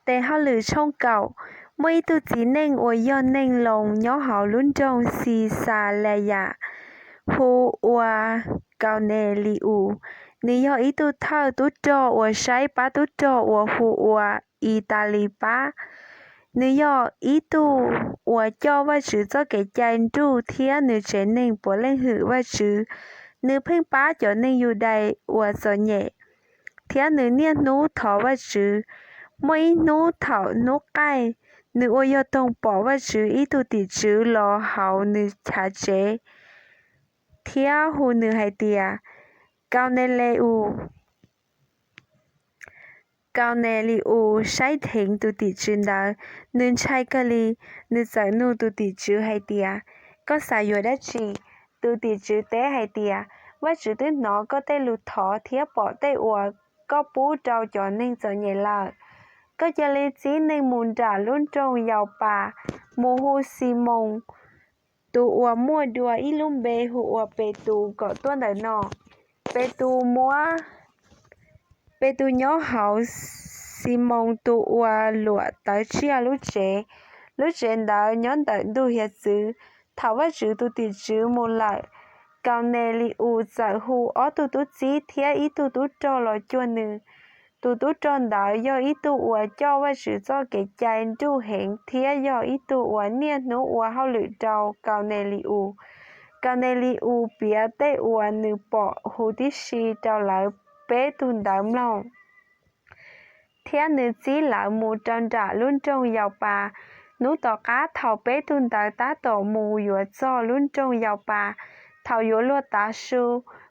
Tes Hauj lwm tshooj kaum. Muaj ib tug txiv neej uas yog neeg Loos nyob hauv lub nroog Xixalais yas, hu ua Kauneli-us. Nws yog ib tug thawj tub rog uas saib pab tub rog uas hu ua Italis pab. Nws yog ib tug uas coj Vajtswv txoj kev cai nruj thiab nws tsev neeg puav leej hwm Vajtswv. Nws pheej pab cov neeg Yudais uas txom nyem, thiab nws niaj hnub thov Vajtswv. Muaj ib hnub thaum hnub qaij, nws ua yog toog pom Vajtswv ib tug tim tswv los hauv nws chav tsev thiab hu nws hais tias, Kauneli-us. Kauneli-us saib dheev tus tim tswv ntawd, nws ntshai kawg li. Nws txawm nug tus tim tswv hais tias, Koj xav yuav dab tsi? Tus tim tswv teb hais tias, Vajtswv twb hnov koj tej lus thov thiab pom tej uas koj pub rau cov neeg txom nyem lawm. Koj cia li txib neeg mus nram lub nroog Yaupas, mus hu Ximoos, tus uas muaj dua ib lub npe hu ua Petus, kom tuaj ntawm no. Petus muab, Petus nyob hauv Ximoos tus uas luam tawv tsiaj lub tsev. Lub tsev ntawd nyob ntawm ntug hiav txwv. Thaum Vajtswv tus tim tswv mus lawm, Kauneli-us txawm hu ob tug tub txib thiab ib tug tub rog los cuag nws. Tus tub rog ntawd yog ib tug uas coj Vajtswv txoj kev cai nruj heev thiab yog ib tug uas niaj hnub ua hauj lwm rau Kauneli-us. Kauneli-us piav tej uas nws pom huv tib si rau lawv peb tug ntawd mloog, thiab nws txib lawv mus rau nram lub nroog Yaupas. Hnub tom qab thaum peb tug ntawd tab tom mus yuav txog lub nroog Yaupas, thaum yuav luag tav su,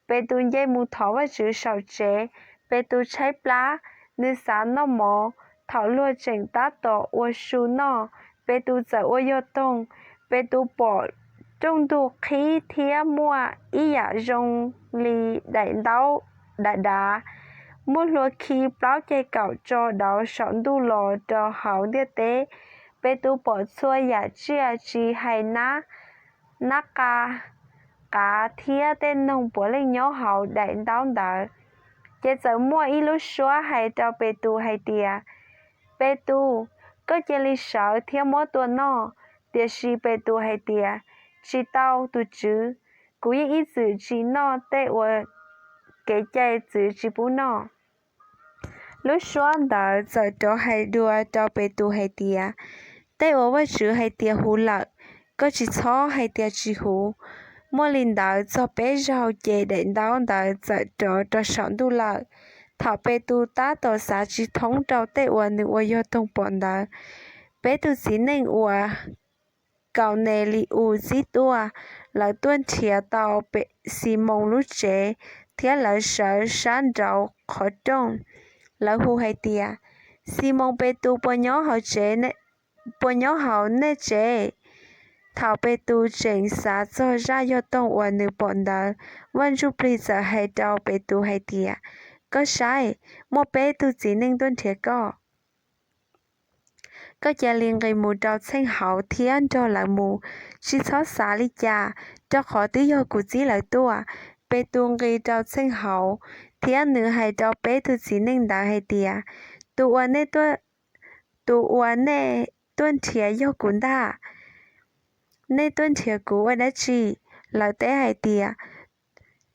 Petus nce mus thov Vajtswv saum tsev. Petus tshaib plab, nws xav noj mov. Thaum luag tseem tab tom ua su noj, Petus txawm ua yog toog. Petus pom rooj ntug qhib thiab muaj ib yam zoo li daim ntaub dav dav, muaj hlua khi plaub ceg kaum tso dauv saum ntuj los rau hauv ntiaj teb. Petus pom txhua yam tsiaj tsis hais nab, nab qa, qav thiab tej noog puav leej nyob hauv daim ntaub ntawd. Ces txawm muaj ib lub suab hais rau Petus hais tias, Petus, koj cia li sawv thiab muab tua noj. Tiam sis Petus hais tias, Tsis tau, tus Tswv, kuv yeej ib txwm tsis noj tej uas kev cai txwv tsis pub noj. Lub suab ntawd txawm rov hais dua rau Petus hais tias, Tej uas Vajtswv hais tias huv lawm, koj tsis txhob hais tias tsis huv. Muaj li ntawd txog peb zaug ces daim ntaub ntawd txawm rov rau saum ntuj lawm. Thaum Petus tab tom xav tsis thoob rau tej uas nws ua yog toog pom ntawd, peb tug txiv neej uas Kauneli-us txib tuaj, lawv tuaj nrhiav tau Ximoos lub tsev, thiab lawv sawv sab nraud qhov rooj. Lawv hu hais tias, Ximoos Petus, puas nyob hauv nej tsev? Thaum Petus tseem xav txog zaj yog toog uas nws pom ntawd, Vaj Ntsujplig txawm hais rau Petus hais tias, Koj saib, muaj peb tug txiv neej tuaj nrhiav koj. Koj cia li nqis mus rau txheej hauv thiab nrog lawv mus, tsis txhob xav li cas, rau qhov twb yog kuv txib lawv tuaj. Petus nqis rau txheej hauv, thiab nws hais rau peb tug txiv neej ntawd hais tias, Tus uas nej tuaj nrhiav yog kuv ntag. Nej tuaj nrhiav kuv ua dab tsi? Lawv teb hais tias,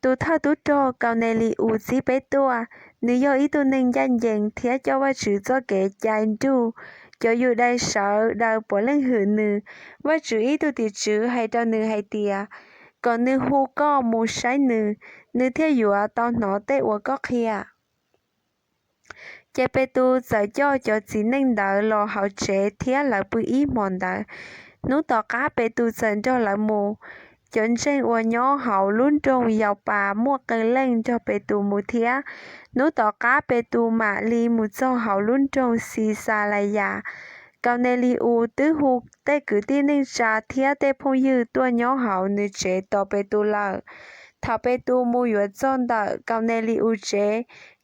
Tus thawj tub rog Kauneli-us txib peb tuaj. Nws yog ib tug neeg ncaj ncees thiab coj Vajtswv txoj kev cai nruj. Cov Yudais sawv daws puav leej hwm nws. Vajtswv ib tug tim tswv hais rau nws hais tias, kom nws hu koj mus saib nws, nws thiaj yuav tau hnov tej uas koj qhia. Ces Petus txawm coj cov txiv neej ntawd los hauv tsev thiab lawv pw ib hmos ntawd. Hnub tom qab Petus txawm nrog lawv mus. Cov ntseeg uas nyob hauv lub nroog Yaupas muaj qee leej nrog Petus mus thiab. Hnub tom qab Petus mam li mus txog hauv lub nroog Xixalayas. Kauneli-us twb hu tej kwv tij neej tsa thiab tej phooj ywg tuaj nyob hauv nws tsev tos Petus lawm. Thaum Petus mus yuav txog ntawm Kauneli-us tsev,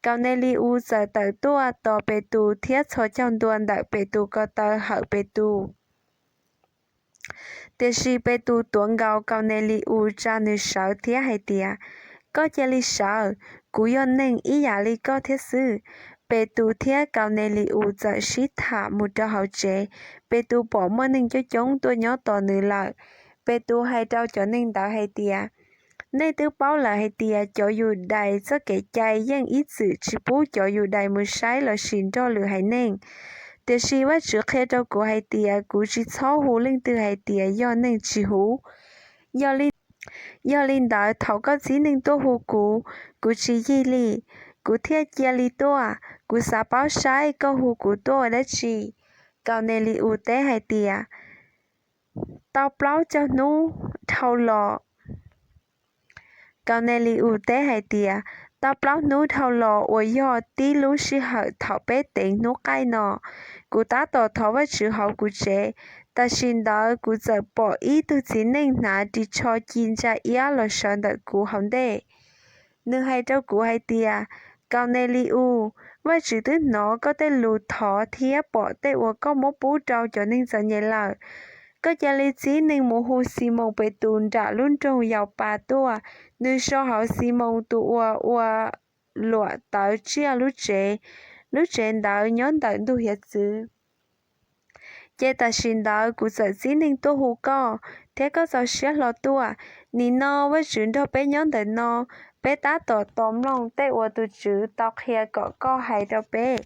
Kauneli-us txawm tawm tuaj tos Petus thiab txhos caug ntua ntawm Petus ko taw hawm Petus. Tiam sis Petus tuav nkaus Kauneli-us tsa nws sawv thiab hais tias, Koj cia li sawv, kuv yog neeg ib yam li koj thiab xwb. Petus thiab Kauneli-us txawm sib tham mus rau hauv tsev. Petus pom muaj neeg coob coob tuaj nyob tos nws lawm. Petus hais rau cov neeg ntawd hais tias, Nej twb paub lawm hais tias cov Yudais txoj kev cai yeej ib txwm tsis pub cov Yudais mus saib lossis nrog lwm haiv neeg. Tiam sis Vajtswv qhia rau kuv hais tias kuv tsis txhob hu leej twg hais tias yog neeg tsis huv. Yog li ntawd thaum koj txib neeg tuaj hu kuv, kuv tsis yig li, kuv thiaj cia li tuaj. Kuv xav paub saib koj hu kuv tuaj ua dab tsi? Kauneli-us teb hais tias, Tau plaub caug hnub dhau los Kauneli-us teb hais tias, Tau plaub hnub dhau los uas yog tib lub sij hawm thaum peb teev hnub qaij no, kuv tab tom thov Vajtswv hauv kuv tsev. Tam sim ntawd kuv txawm pom ib tug txiv neej hnav ris tsho ci ntsa iab los sawv ntawm kuv hauv ntej. Nws hais rau kuv hais tias, Kauneli-us, Vajtswv twb hnov koj tej lus thov thiab pom tej uas koj muab pub rau cov neeg txom nyem lawm. Koj cia li txib neeg mus hu Ximoos Petus nram lub nroog Yaupas tuaj. Nws so hauv Ximoos tus uas ua luam tawv tsiaj lub tsev. Lub tsev ntawd nyob ntawm ntug hiav txwv. Ces tam sim ntawd kuv txawm txib neeg tuaj hu koj, thiab koj txaus siab hlo tuaj. Nim no Vajtswv nrog peb nyob ntawm no, peb tab tom tos mloog tej uas tus Tswv tau qhia kom koj hais rau peb.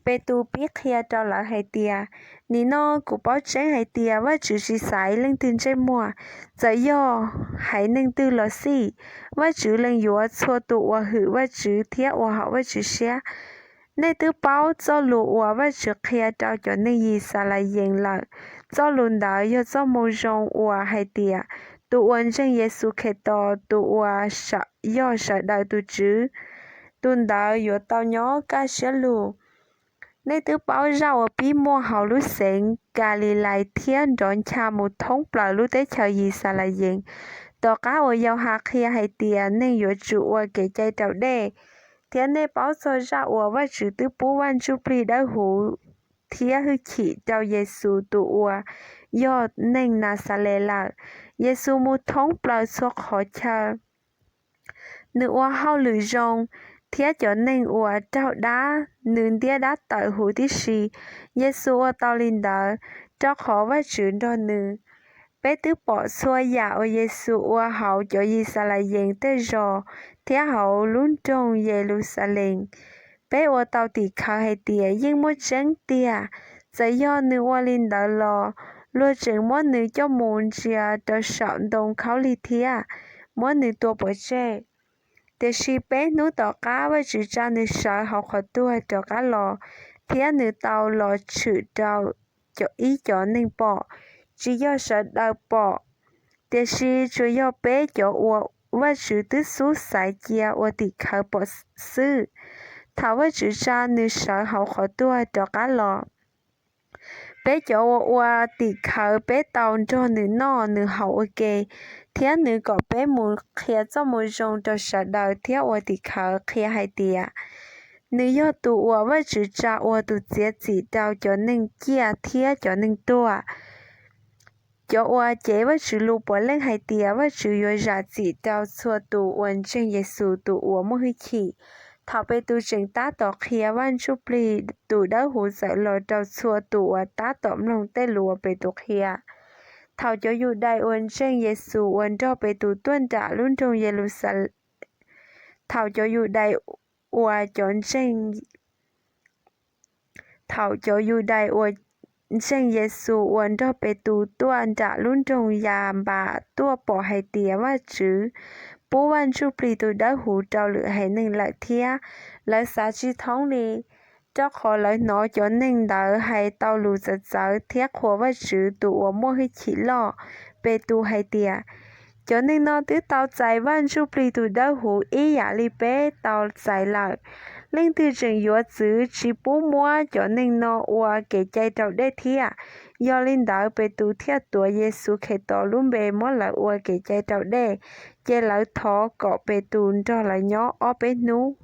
Petus pib qhia rau lawv hais tias, Nim no kuv paub tseeb hais tias Vajtswv tsis xaiv leej twg ntsej muag, txawm yog haiv neeg twg los xij. Vajtswv lees yuav txhua tus uas hwm Vajtswv thiab ua haum Vajtswv siab. Nej twb paub txoj lus uas Vajtswv qhia rau cov neeg Yixalayees lawm, txoj lus ntawd yog txoj moo zoo uas hais tias tus uas ntseeg Yexus Khetos tus uas yog sawv daws tus Tswv, tus ntawd yuav tau nyob kaj siab lug. Nej twb paub zaj uas pib muaj hauv lub xeev Kalilais thiab nrov ncha mus thoob plaws lub teb chaws Yixalayees, tom qab uas Yauhas qhia hais tias neeg yuav tsum ua kev cai raus dej. Thiab nej paub txog zaj uas Vajtswv twb pub Vaj Ntsujplig Dawbhuv thiab hwj chim rau Yexus tus uas yog neeg Naxales lawm. Yexus mus thoob plaws txhua qhov chaw, nws ua hauj lwm zoo, thiab cov neeg uas raug dab nws ntiab dab tawm huv tib si. Yexus ua tau li ntawd, rau qhov Vajtswv nrog nws. Peb twb pom txhua yam uas Yexus ua hauv cov Yixalayees tej zos thiab hauv lub nroog Yeluxalees. Peb ua tau tim khawv hais tias yeej muaj tseeb tiag. Txawm yog nws ua li ntawd los, luag tseem muab nws coj mus ntsia rau saum ntoo khaub lig thiab muab nws tua pov tseg. Tiam sis peb hnub tom qab Vajtswv tsa nws sawv hauv qhov tuag rov qab los, thiab nws tau los tshwm rau ib cov neeg pom, tsis yog sawv daws pom, tiam sis tsuas yog peb cov uas Vajtswv twb xub xaiv cia ua tim khawv pom xwb. Thaum Vajtswv tsa nws sawv hauv qhov tuag rov qab los, peb cov uas ua tim khawv peb tau nrog nws noj nws haus ua ke, thiab nws kom peb mus qhia txoj moo zoo rau sawv daws thiab ua tim khawv qhia hais tias nws yog tus uas Vajtswv tsa ua tus txiav txim rau cov neeg ciaj thiab cov neeg tuag. Cov uas cev Vajtswv lus puav leej hais tias Vajtswv yuav zam txim rau txhua tus uas ntseeg Yexus tus uas muaj hwj chim. Thaum Petus tseem tab tom qhia, Vaj Ntsujplig tus Dawbhuv txawm los rau txhua tus uas tab tom mloog tej lus uas Petus qhia. Thaum cov Yudais uas ntseeg Yexus uas nrog Petus tuaj nram lub nroog Yeluxalees, thaum cov Yudais uas cov ntseeg Thaum cov Yudais uas ntseeg Yexus uas nrog Petus tuaj nram lub nroog Yanpas tuaj pom hais tias Vajtswv pub Vaj Ntsujplig tus Dawbhuv rau lwm haiv neeg lawm thiab, lawv xav tsis thoob li, rau qhov lawv hnov cov neeg ntawd hais tau lus txawv txawv thiab qhuas Vajtswv tus uas muaj hwj chim loj. Petus hais tias, Cov neeg no twb tau txais Vaj Ntsujplig tus Dawbhuv ib yam li peb tau txais lawm. Leej twg tseem yuav txwv tsis pub muab cov neeg no ua kev cai raus dej thiab? Yog li ntawd, Petus thiaj tuav Yexus Khetos lub npe muab lawv ua kev cai raus dej. Ces lawv thov kom Petus nrog lawv nyob ob peb hnub.